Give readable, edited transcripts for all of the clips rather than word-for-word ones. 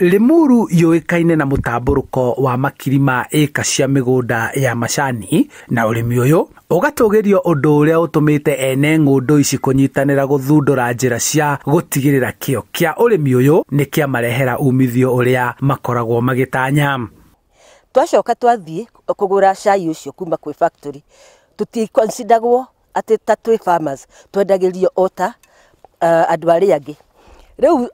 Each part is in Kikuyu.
Limuru yũĩkaine na mũtambũrũko wa makiri ma ĩka cia mĩgũnda ya macani na ũrĩmi ũyũ ũgatũgĩrio ũndũ ũrĩa ũtũmĩte ene ng'ũndũ ici kũnyitanĩra gũthundũra njĩra cia gũtigĩrĩra kĩo kĩa ũrĩmi ũyũ nĩ kĩamarehera umithio ũrĩa makoragwo magĩtanya. Twacoka twathiĩ kũgũra cai ũcio kuma kwĩ factory, tũticonsideragwo atĩ ta twĩ farmers, twendagĩrio o ta andũ arĩa angĩ. Rĩu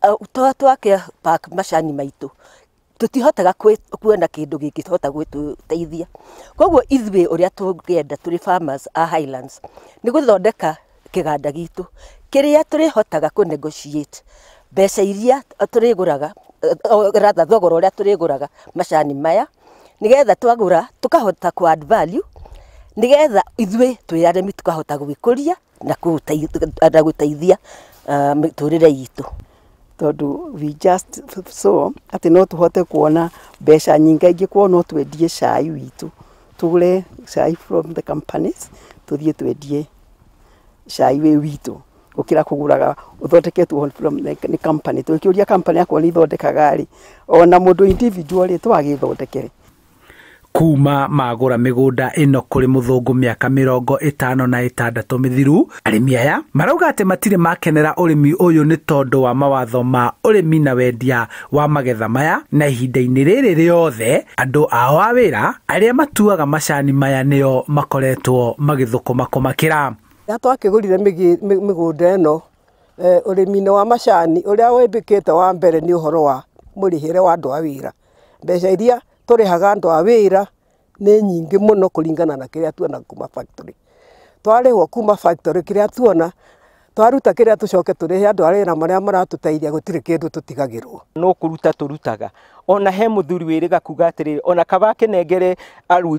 twake pack macani maitũ tũtihotaga kuona kĩndũ gĩngĩhota gwĩtũteithia. Koguo ithuĩ ũrĩa tũngĩenda tũrĩ farmers a Highlands nĩ gũthondeka kĩganda gitũ kĩrĩa tũrĩhotaga kũ negotiate mbeca iria tũrĩgũraga, rather thogora ũrĩa tũrĩgũraga macani maya, nĩgetha twagũra tũkahota kũ add value, nĩgetha ithuĩ twĩ arĩmi tũkahota gwĩkũria na gũteithia mĩtũrĩre itũ. Tondũ we just saw atĩ no tũhote kuona mbeca nyingaingĩ kuo no twendie cai witũ, tũgũre cai from the companies tũthiĩ twendie cai wĩ witũ gũkĩra kũgũraga ũthondeketwo from nĩ company. Tũkĩũria company akorwo nĩ ithondekaga rĩ, ona mũndũ individual rĩ, twagĩthondekere. Kuma magũra mĩgũnda ĩno kũrĩ mũthũngũ mĩaka 56 mĩthiru, arĩmi aya marauga atĩ matirĩ makenera ũrĩmi ũyũ nĩ tondũ wa mawatho ma ũrĩmi na wendia wa magetha maya, na ihinda-inĩ rĩrĩ rĩothe andũ ao a wĩra arĩa matuaga macani maya nĩo makoretwo magĩthũkũma kũmakĩra. Rĩrĩa twakĩgũrire mĩgũnda ĩno, ũrĩmi-inĩ wa macani ũrĩa wĩmbĩkĩte wa mbere nĩ ũhoro wa mũrĩhĩre wa andũ a wĩra. Mbeca iria tũrĩhaga andũ a wĩra nĩ nyingĩ mũno kũringana na kĩrĩa tuona kuma factory. Twarĩhwo kuma factory kĩrĩa tuona, twaruta kĩrĩa tũcoke tũrĩhe andũ a wĩra marĩa maratũteithia, gũtirĩ kĩndũ tũtigagĩrwo. No kũruta tũrutaga. Ona he mũthuri wĩrĩga kuga atĩrĩrĩ, ona kaba akĩnengere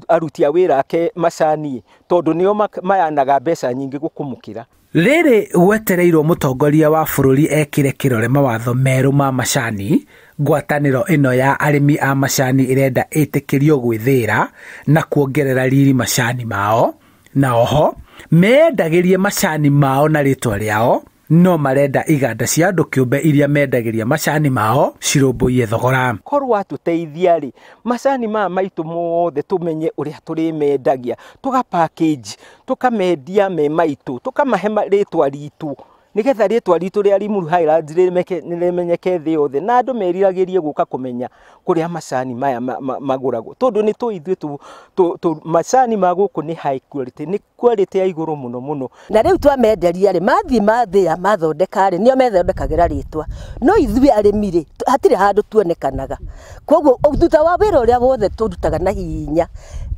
aruti a wĩra ake macani, tondũ nĩo mayanaga mbeca nyingĩ gũkũmũkĩra. Rĩrĩ gwetereirwo mũtongoria wa bũrũri ekĩre kĩrore mawatho merũ ma macani, ngwatanĩro ĩno ya arĩmi a macani ĩrenda ĩtĩkĩrio gwĩthĩra na kuongerera riri macani mao, na oho mendagĩrie macani mao na rĩtwa rĩao, no marenda iganda cia andũ kĩũmbe iria mendagĩria macani mao cirũmbũiye thogora. Korwo atũteithia rĩ, macani maya maitũ mothe tũmenye ũrĩa tũrĩmendagia, tũga package, tũkamendia me maitũ, tũkamahe rĩtwa ritũ, nĩgetha rĩtwa ritũ rĩa Limuru Highlands rĩmenyeke thĩ yothe, na andũ meriragĩrie gũka kũmenya kũrĩa macani maya magũragwo, tondũ nĩ tũĩ ithuĩ macani ma gũkũ nĩ high quality, nĩ quality ya igũrũ mũno mũno. Na rĩu twamenderia rĩ, mathiĩ mathĩa mathondeka rĩ, nĩo methondekagĩra rĩtwa, no ithuĩ arĩmi rĩ, hatirĩ handũ tuonekanaga. Koguo thutha wa wĩra ũrĩa wothe tũrutaga na hinya,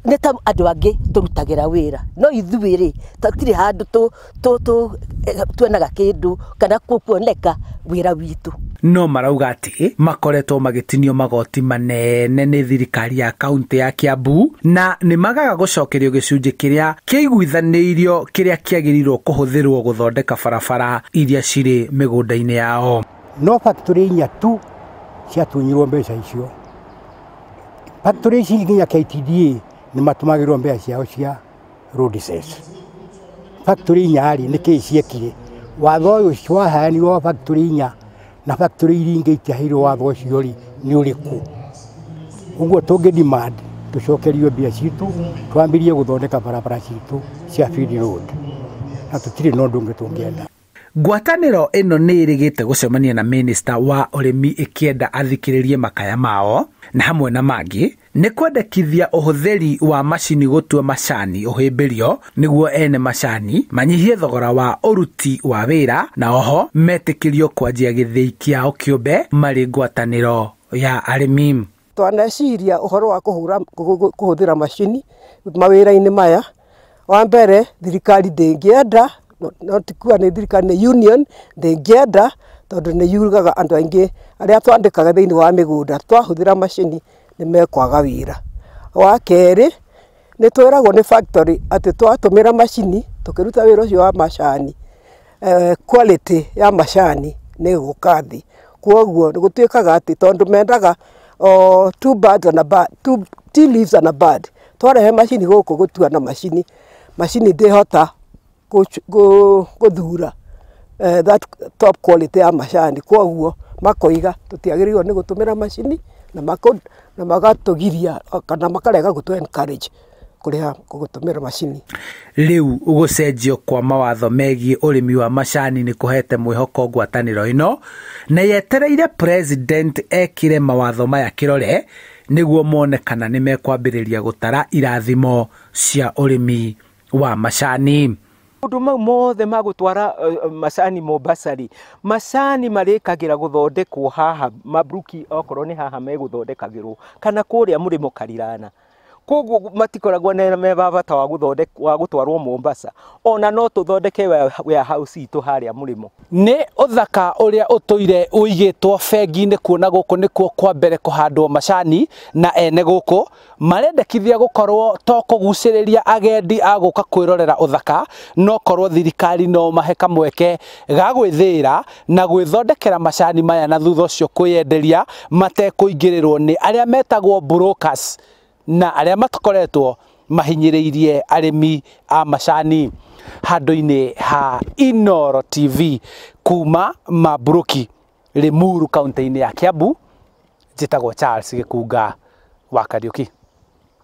nĩ ta andũ angĩ tũrutagĩra wĩra, no ithuĩ rĩ, hatirĩ handũ tuonaga kĩndũ kana kuoneka wĩra witũ. No marauga atĩ makoretwo magĩtinio magoti manene nĩ thirikari ya kaunti ya Kiambu, na nĩ magaga gũcokerio gĩcunjĩ kĩrĩa kĩiguithanĩirio kĩrĩa kĩagĩrĩirwo kũhũthĩrwo gũthondeka barabara iria cirĩ mĩgũnda-inĩ yao. No factory inya tu ciatunyirwo mbeca icio. Factory ici nginya KTDA nĩ matũmagĩrwo mbeca ciao cia road cess. Factory inya rĩ, nĩ kĩĩ ciekire? Watho ũyũ waheanirwo wa factory inya na factory iria ingĩ itiaheirwo watho ũcio rĩ, nĩ ũrĩkũ? Ũguo tũngĩ demand tũcokerio mbia citũ, twambĩrĩrie gũthondeka barabara citũ cia Field Road, na tũtirĩ na ũndũ ũngĩ tũngĩenda. Ngwatanĩro ĩno nĩ ĩrĩgĩte gũcemania na minista wa ũrĩmi ĩkĩenda athikĩrĩrie makaya mao, na hamwe na mangĩ nĩ kwendekithia ũhũthĩri wa macini gũtua macani ũhĩmbĩrio nĩguo ene macani manyihie thogora wa ũruti wa wĩra, na oho metĩkĩrio kwanjia gĩthĩi kĩao kĩũmbe marĩ ngwatanĩro ya arĩmi. Twaneciria ũhoro wa kũhũthĩra macini mawĩra-inĩ maya. Wa mbere, thirikari ndĩngĩenda, no ti kuga nĩ thirikari, nĩ union ndĩngĩenda, tondũ nĩ yugaga andũ aingĩ arĩa twandĩkaga thĩinĩ wa mĩgũnda twahũthĩra macini nĩ mekwaga wĩra. Wa kerĩ, nĩ twĩragwo nĩ factory atĩ twatũmĩra macini tũkĩruta wĩra ũcio wa macani, quality ya macani nĩ ĩgũka thĩ. Kwoguo nĩ gũtuĩkaga atĩ tondũ mendaga o two birds and a bird, two tea leaves and a bird, twarehe macini gũkũ gũtua na macini, macini ndĩhota gũthura that top quality ya macani, kwoguo Makoiga tũtiagĩrĩirwo nĩ gũtũmĩra macini na magatũgiria kana makarega gũtũ encourage kũrĩha gũtũmĩra macini. Rĩu gũcenjio kwa mawatho megiĩ ũrĩmi wa macani nĩ kũhete mwĩhoko ngwatanĩro ĩno na yetereire president ekĩre mawatho maya kĩrore nĩguo mone kana nĩ mekwambĩrĩria gũtara irathimo cia ũrĩmi wa macani. Maũndũ mau mothe ma gũtwara macani Mombasa rĩ, macani marĩkagĩra gũthondekwo haha Mabruki, okorwo nĩ haha megũthondekagĩrwo kana kũrĩa mũrĩmo Karirana. Koguo matikoragwo me bata wa gũthondekwo wa gũtwarwo Mombasa, ona no tũthondeke warehouse itũ harĩa mũrĩmo. Nĩ ũthaka ũrĩa ũtũire ũigĩtwo bengi-inĩ kuona gũkũ nĩkuo kwa mbere kũhandwo macani na ene gũkũ marendekithia gũkorwo to kũgucĩrĩria agendi a gũka kwĩrorera ũthaka, no korwo thirikari no mahe kamweke ga gwĩthĩra na gwĩthondekera macani maya na thutha ũcio kwĩyenderia matekũingĩrĩrwo nĩ arĩa metagwo brokers na arĩa matakoretwo mahinyĩrĩirie arĩmi a macani. Handũ-inĩ ha Inooro TV kuma Mabruki, Limuru, kaunti-inĩ ya Kiambu, njĩtagwo Charles Gĩkunga wa Kariuki.